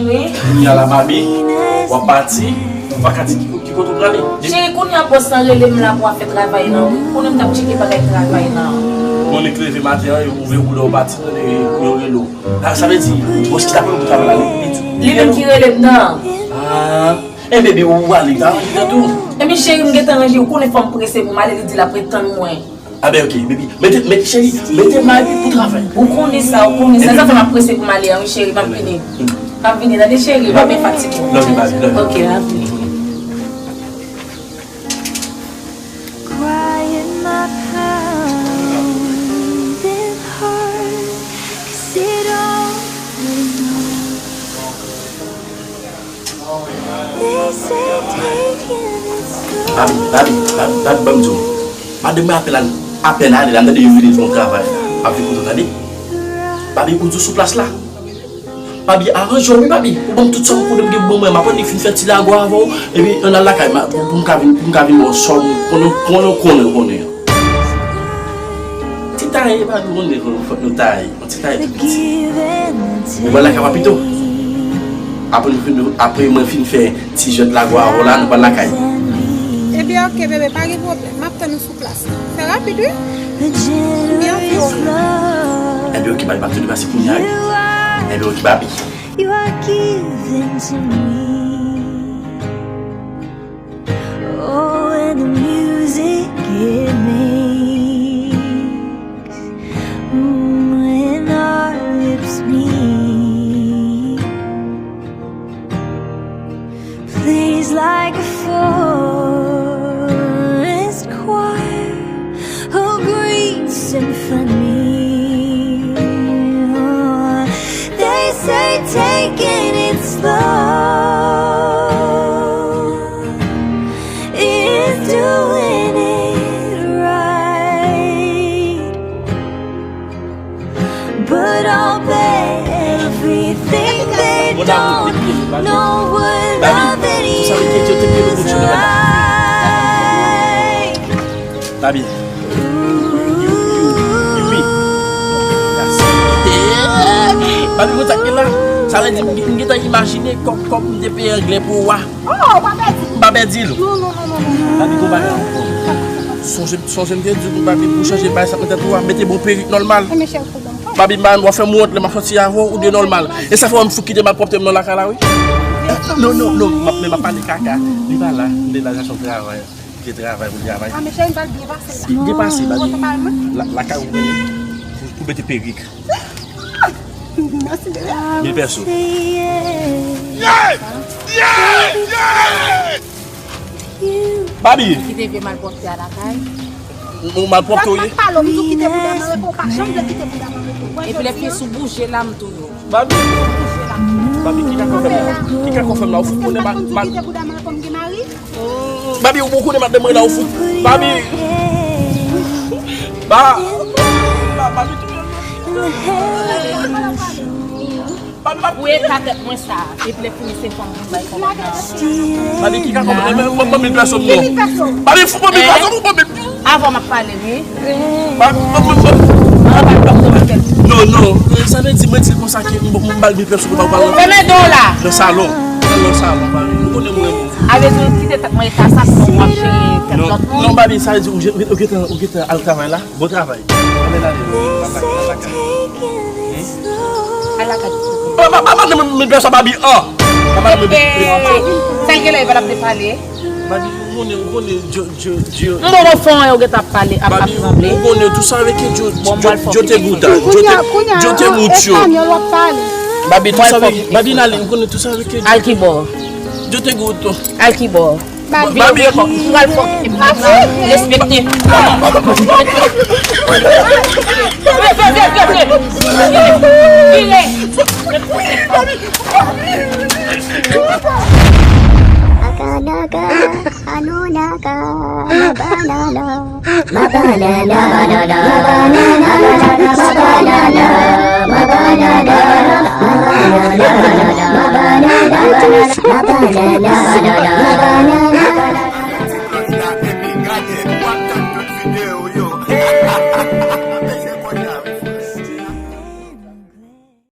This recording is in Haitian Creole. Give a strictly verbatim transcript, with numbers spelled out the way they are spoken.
Kounye a la, Babi, w ap pati, ou pa ka di ki, ki kote w prale. Cheri, kounye a bòs lan rele m la pou afè travay lan, wi. Konnen m t ap tcheke bagay travay lan. Bon, li k leve maten an, yo ouvè woulè w pati, tande yo rele w. Ah, sa vle di, bòs ki t ap rele w pou travay la, li, li, li, li menm ki rele m nan. Ah, e bebe, ou ale, ta ranje tèt ou. Epi cheri, m gentan ranje, ou konnen fò m prese pou m ale, li di l ap ret tann mwen. Ah ben, ok, baby. Mete, mete, cheri, mete may pou travay. Ou konnen sa, ou konnen sa. Sa fè m ap prese pou m ale a, wi, cheri, m ap vini. M ap vini, tande, cheri, m ap byen fatige. Love you, baby, love you. Ok, m ap vini. Quiet my pounding heart, 'cause it already knows. Babi, Babi, Babi, Babi, ban m di w. Madanm mwen apèn al, apèn ale la, m tande yo rele l pou yon travay la. M ap vin kote w, tande. Babi, ou di w sou plas la. Babi, aranje w, wi, Babi. Ou ban m tout sa w konnen m gen pou ban mwen. M ap annik fin fè ti lago avè w. Epi, ann al lakay, m a, pou, pou m ka vin, pou m ka vin ba w sa w konnen, konnen, konnen, konnen. Ti taye, Babi, ou konnen fòk nou taye. Ti taye tout piti. Ou pral lakay w pito. Apre nou fin, apre mwen fin fè ti jwèt lago a ou la, nou pral lakay. Ebyen, ok, bebe, pa gen pwoblèm. M ap tann ou sou plas la. Fè rapid, wi. Ebyen, ok, Babi, m ap tann ou pase kounye a, wi. Ebyen, ok, Babi. You are given to me. Oh, and the music it makes when our lips meet plays like a forest choir, a great symphony. They say taking it slow is doing it right. But I'll bet everything they don't know what loving is like. Babi. Yupi. Babi, konn sa k gen la? Sa vle di m gen, m gentan imajine kòm, kòm m te peye anglè pou ou a. Oh, ou pa pèdi. M pa pèdi l. Non, non, non, non, non. Babi, gon bagay ankò. Sonje, sonje m te di w pou Babi, pou chanje bagay sa nan tèt ou a, mete bon perik nòmal. Babi, m pa, w ap fè m wont lè m ap sòti avè w, ou byen nòmal. E sa fè w m fout kite malpwòpte m nan lakay la, wi. Non, non, non, m ap, men m ap pale kaka. Li pa la, m te la, sa se yon travay. Li te travay pou travay. Ah, men cheri, m pral byen pase la. Byen pase, Babi. Ou kontan pale mwen? La, lakay ou, pou, pou mete perik. Mèsi, bebe. Mil pèso. Yeah! Yeah! Yeah! Babi! Kite vye malpwòpte a lakay. Ou malpwòpte ou ye? Pale, m di w kite bouda m anlè, ou pa janm vle kite bouda m anlè. Epi lè pyès ou bouje la, m touye w. Babi! Babi, ki ka konfèm la? Ki ka konfèm la? Ou fout konnen ma, ma, kite bouda m anlè pou m gen mari? Babi, ou bon konnen madanm mwen la, ou fout. Babi! Ba, ba, Babi, touye m. Babi, Babi, ou eta tèt mwen sa. Epi lè fini se fanm pou bay kòb nan. Babi, ki ka konprann? Mwen, mwen, mwen, mil pèso, non. Babi, fou, mwen, mil pèso, mwen, mwen, mil. Avan m ap pale, wi. Babi, mwen, mwen, mwen. Non, non. Sa vle di, mwen di konsa ke m, m ba l mil pèso pou pa pale. Fèmen do w la. Nan salon. Nan salon, Babi. Ou konnen mwen renmen w. Avè di, kite tèt mwen eta sa, sinon w ap jere tèt lòt moun. Non, Babi, sa vle di, ou gentan, ou gentan al travay la. Bon travay. Ann ale, ann lakay, ann lakay. Ann lakay. Ba, ba, ba, ba, mil pèso Babi, an. Ba, ba, mil pèso. Sa gen lè Eva ap depale. Babi, ou konnen, ou konnen, Djo, Djo, Djo. M bon, bon, fon, yo gentan ap pale, ap, ap tranble. Ou konnen, tout sa vle ke Djo, Djo, Djo te gouda, Djo te, Djo te mout yo. Babi, tout sa vle, Babi, n ale, ou konnen, tout sa vle ke Djo. Al kibò? Djo te gout. Al kibò? Babi, Babi, m pral fòk. Respekte. Akanaka, anonaka, mabanana, mabanana, mabanana, mabanana, mabanana. Epi gade, w ap tann tout videyo.